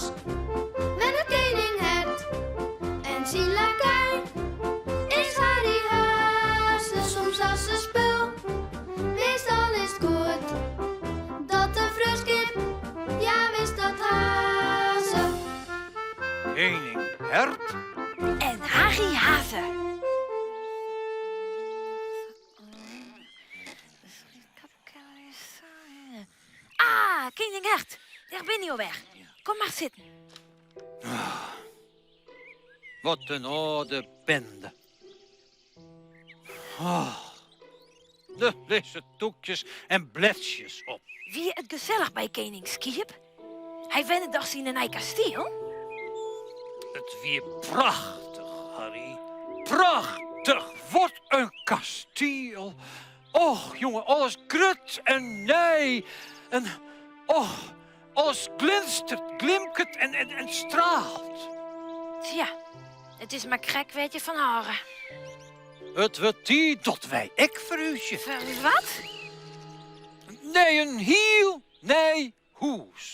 bosk wennet kening Hert en syn lakei is Harry Haze. Soms as se spul, meastal is 't goed dat de freonskip, ja wis dat ha se. Kening Hert en Harry Haze. Ah, kening Hert, dêr binne jo wer. Kom mar sitten. Wat in âlde bende. Oh, der lizze tûkjes en bledsjes op. Wie it gesellich by kening Skiep? Hy wennet dochs yn in nij kastiel? It wie prachtich, Harry. Prachtich! Wat in kastiel! Och, jonge, alles grut en nij. En och, alles glinstert, glimket en, en, en straalt. Tsja, it is mar krekt wêr't je fan hâlde. It wurdt tiid dat wy ek ferhúzje. Fer wat? Nei in hiel nij hûs.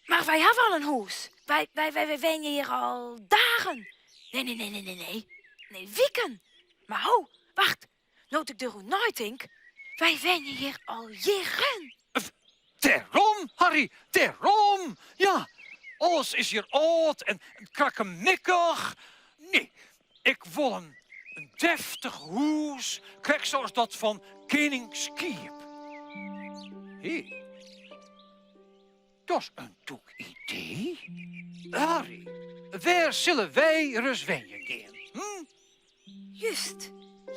Mar wy hawwe al in hûs. Wy, wy, wy, wy wenje hjir al dagen. Nee, nee, nee, nee, nee, nee. Nee, wiken. Mar ho, wacht. No't ik deroer neitink, wy wenje hjir al jierren. Dêrom, Harry, dêrom! Ja, alles is hjir âld en krakkemikkich. Nee, ik wol in deftich hûs, krekt sa as dat fan kening Skiep. Hé, dat is in tûk idee. Harry, wêr sille wy ris wenjen gean? Hm? Just.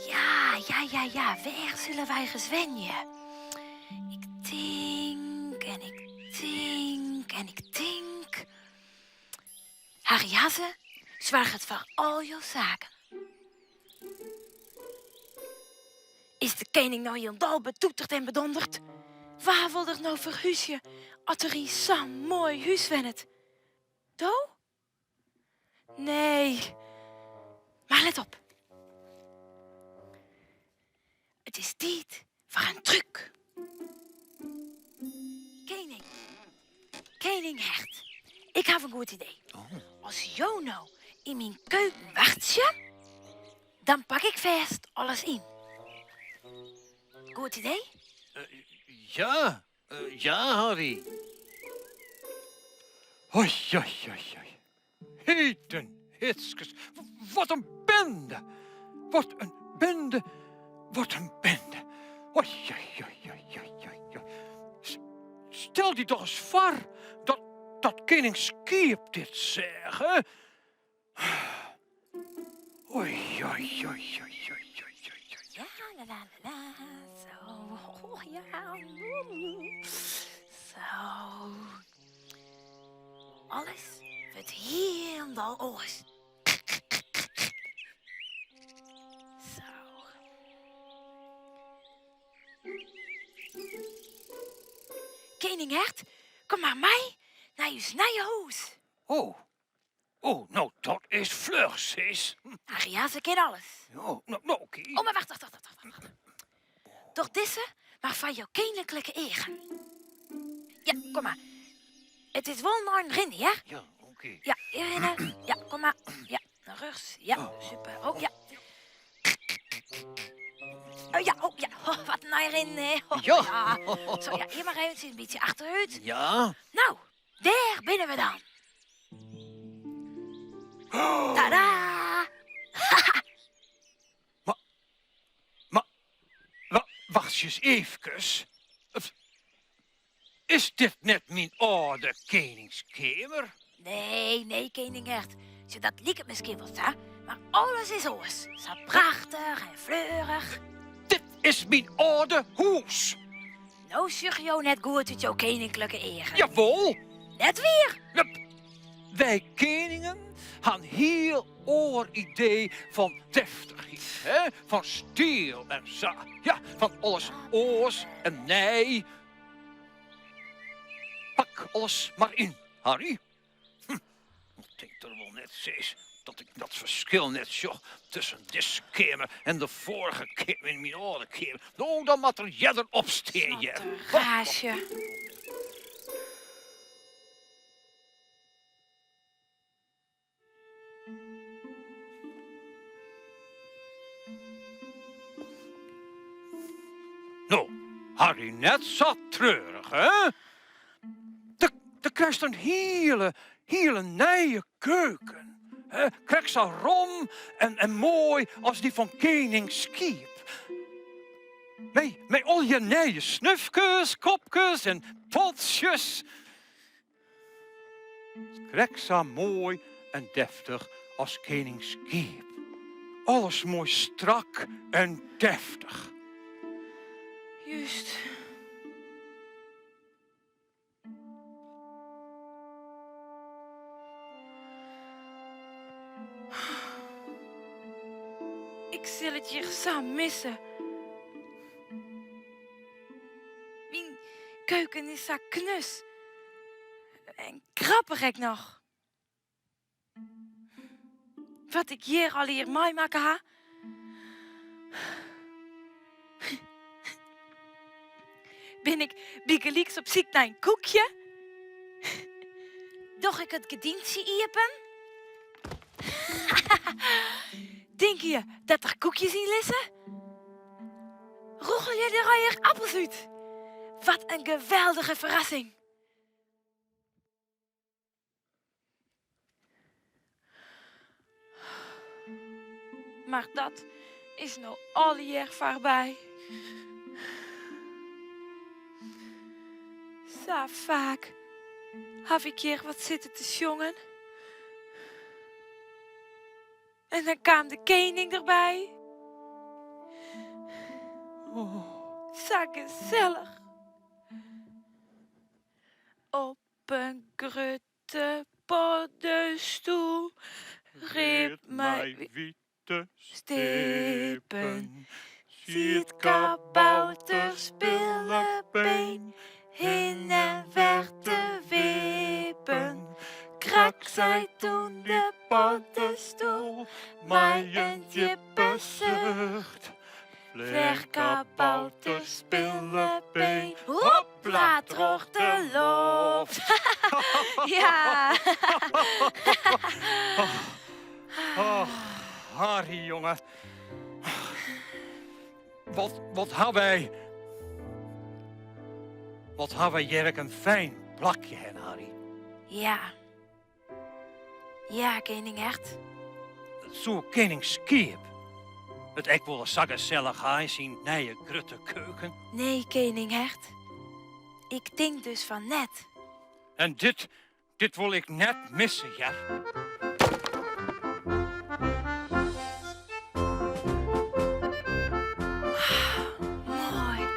Ja, ja, ja, ja. Wêr sille wy ris wenje? Ik tink en ik tink en ik tink. Harry Hazze soarget foar al jo saken. Is de kening no hielendal betoeterd en bedonderd? Wa wol der no ferhúzje as er yn sa'n moai hús wennet? Do? Nee. Mar let op. It is tiid foar in trúk. Kening. Kening Hert. Ik haw in goed idee. As jo no yn myn keuken wachtsje, dan pak ik fêst alles yn. Goed idee? Ja, Ja, Harry. Oi, oi, oi, oi. Heten hitskes. Wat in bende. Wat in bende. Wat in bende. Oi, oi, oi, oi, oi, oi. Stel dy doch ris foar dat, dat kening Skiep dit seach, hè? Oei, oei, oei, oei, oei, oei, oei. La, la, la, la, Zo, oh, ja. Zo. Alles wurdt hielendal oars. Zo. Kening Hert, kom mar mei nei ús nije hûs. Oh, Oh, no dat is fluch, sis. Ach ja, se kin alles. Oh, no, no, oké. Oh, mar wacht, wacht, wacht, wacht, wacht. Doch dizze mar foar jo keninklike eagen. Ja, kom mar. It is wol in ein rinnen, hear. Ja, oké. Ja, hjirhinne. Ja, kom mar. Ja, nei rjochts. Ja, super. Oh, ja. Oh ja, oh ja. Oh, wat in ein rinnen, hè. Oh, Ja. ja. Zo, ja, hjir mar eventsjes in bytsje achterút. Ja. No, Dêr binne we dan. Tada! Mar, mar, wa, wachtsje ris eefkes. Is dit net myn âlde keningskeamer? Nee, nee, kening Hert. Sjoch, dat liket miskien wol sa, mar alles is oars. Sa prachtich en fleurich. Dit is myn âlde hûs. No sjogge jo net goed út jo keninklike eagen. Jawol! Net wier! Wy keningen ha in hiel oar idee fan deftichheid, hè? Fan styl en sa. Ja, fan alles oars en nij. Pak alles mar yn, Harry. Hm, ik tink der wol net sis dat ik dat ferskil net sjoch tusken dizze keamer en de foarige keamer yn myn âlde keamer. No, dan moat er earder opstean, hear. Raasje. Harry, net sa treurich, hè? Do krijst in hiele, hiele nije keuken. Krekt sa rom en, en moai as dy fan kening Skiep. Mei, mei allegear nije snufkes, kopkes en potsjes. Krekt sa moai en deftich as kening Skiep. Alles moai strak en deftich. Just. Ik sil it hjir sa misse. Myn keuken is sa knus. En grappich ek noch. Wat ik hjir allegear meimakke ha. Bin ik bygelyks op syk nei in koekje? Doch ik it gerdyntsje iepen? Tinke je dat der koekjes yn lizze? Rûgelje der allegear appels út. Wat in geweldige ferrassing! Mar dat is no allegear foarby. Sa faak haw ik hjir wat sitten te sjongen. En dan kaam de kening derby. Sa gesellich. Op in grutte poddestoel read mei wite stippen siet kabouter Spillebeen hin en wer te wippen. Krak, sei toen de poddestoel mei in djippe sucht. Fleach kabouter Spillebeen, hopla troch de loft. Ja. Och, Harry, jonge. Wat, wat ha wy... Wat ha wy hjir ek in fijn plakje, hè, Harry? Ja. Ja, kening Hert. Soe kening Skiep it ek wolris sa gesellich ha yn syn nije grutte keuken? Nee, kening Hert. Ik tink dus fan net. En dit, dit wol ik net misse, hear. Moai.